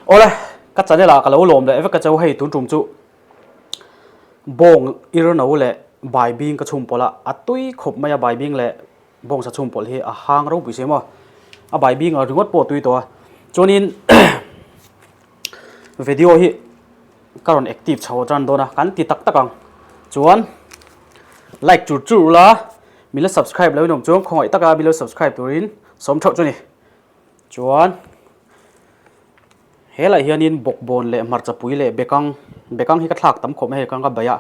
Awle, ka channel ah ka lo lawm leh vek a cheu hei tun tum chu bawng irno leh baibing ka chhum pawlh a, a tui khawp mai a baibing leh bawngsa chhum pawlh hi a hang ropui si maw, a baibing a ringawt pawh a tui tawh a, chuanin video hi ka rawn active chho tan dawn a, kan ti tak tak ang chuan like chur chur ula min la subscribe lo in awm chuan khawngaih taka min lo subscribe turin sawm theuh chu a ni. Chuan helaiah hianin bawkbawn leh hmarcha pui leh bekang bekang hi ka thlak tam khawp mai a hei kang ka baih a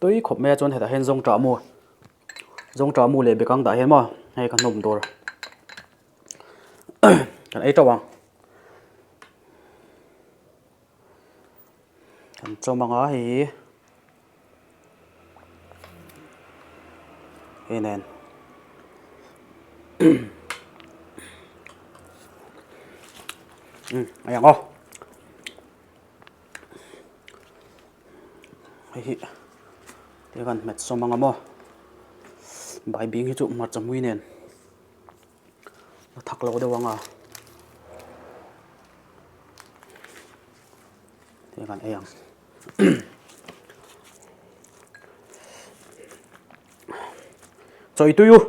tui khawp mai a chuan hetah hian zawngṭah mu zawngṭah mu leh bekang dah hian maw hei ka hnawm dawr kan ei ṭauh ang kan chawm ang a hei hi. Hei nen um a yang aw hei hi te kan hmet sawm ang a maw baibing hi chu hmarcha hmui nen a thak lo deuh ang a te kan ei ang. Chawi tui u.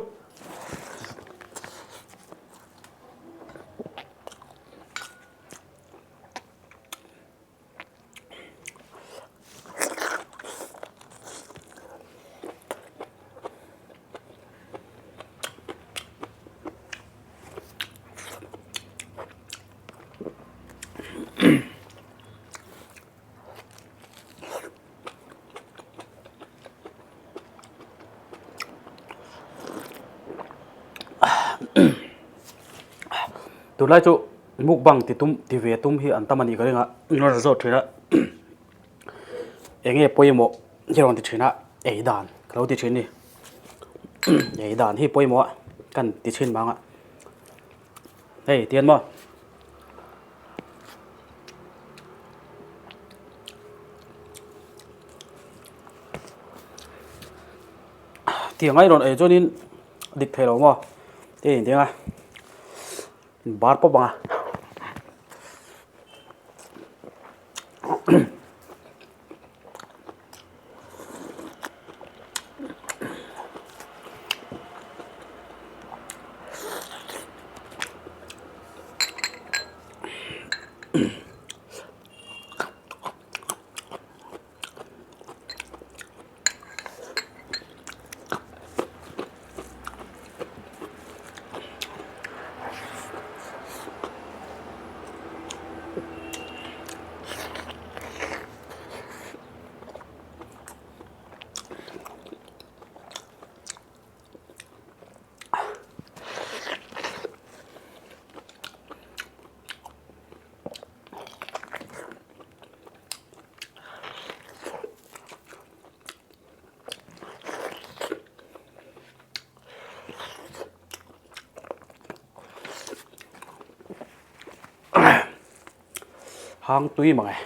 Tunlai chu mukbang ti tum ti ve tum hi an tam a nih ka ring a in rawn zawt thin a eng nge pawimawh hi rawn ti thin a ei dan ka lo ti thin a ni ei dan hi pawimawh a kan ti thin mang a hei tian maw. Tiang ai rawn ei chuanin dik thei lo maw te in ding a bar pawp ang a. Hang tui mang e.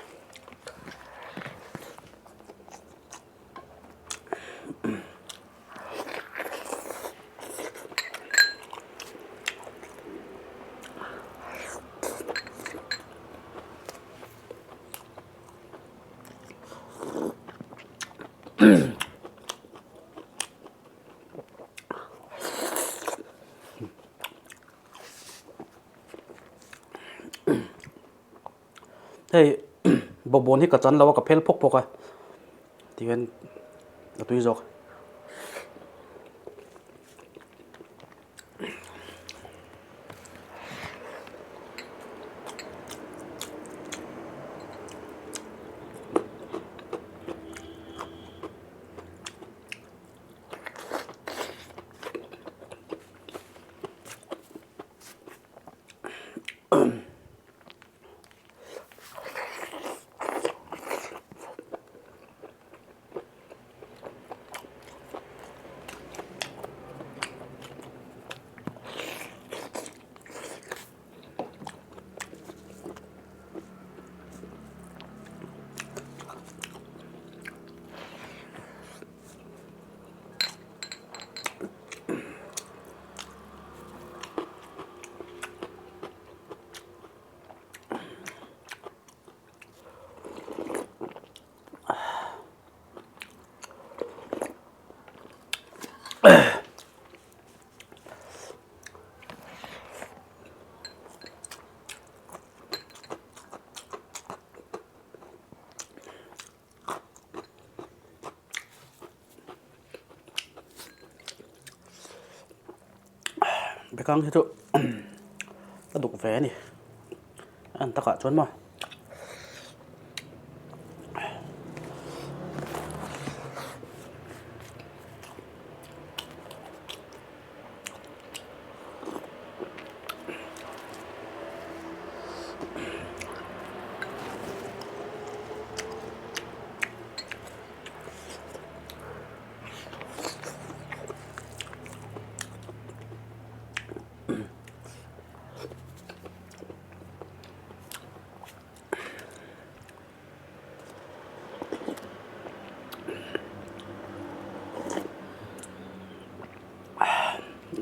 Hei bawkbawn hi ka chan lo a ka phel phawk phawk a tihian a tui zawk. Bekang hi chu ka duk ve a ni. A en takah chuan maw.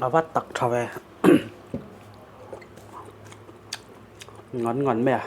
A va tak tha ve ngan ngan mai a.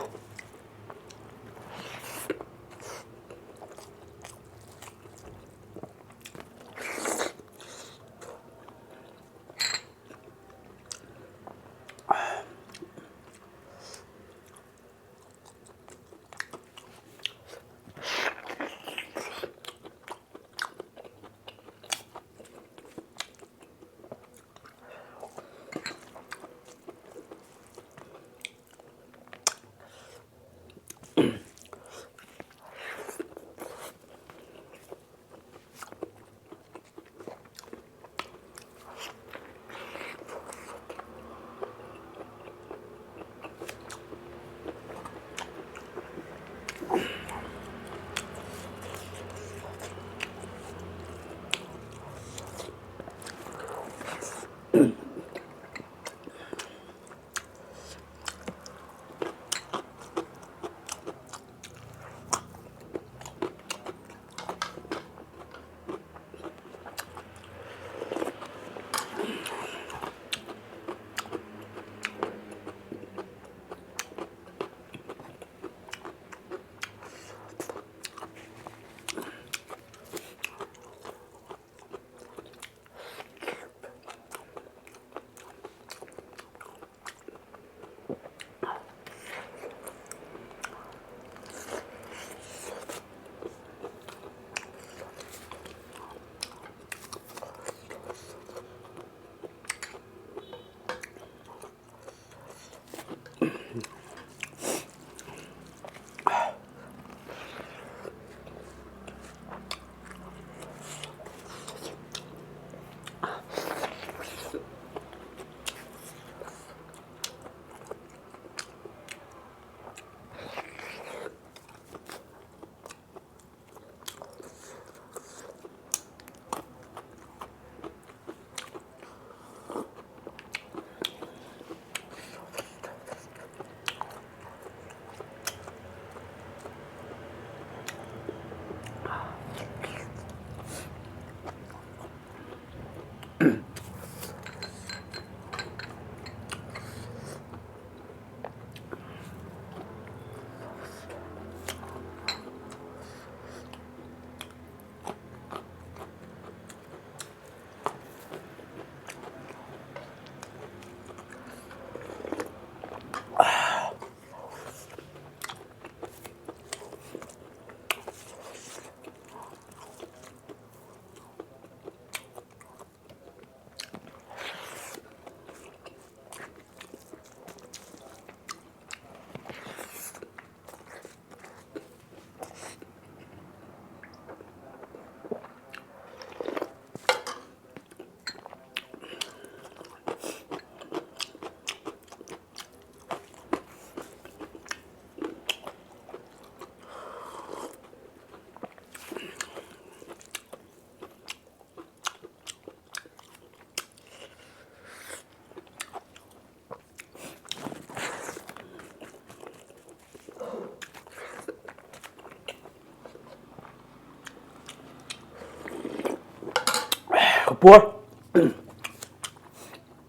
Ka puar.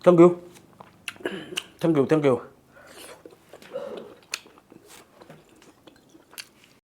Thank you. Thank you, thank you.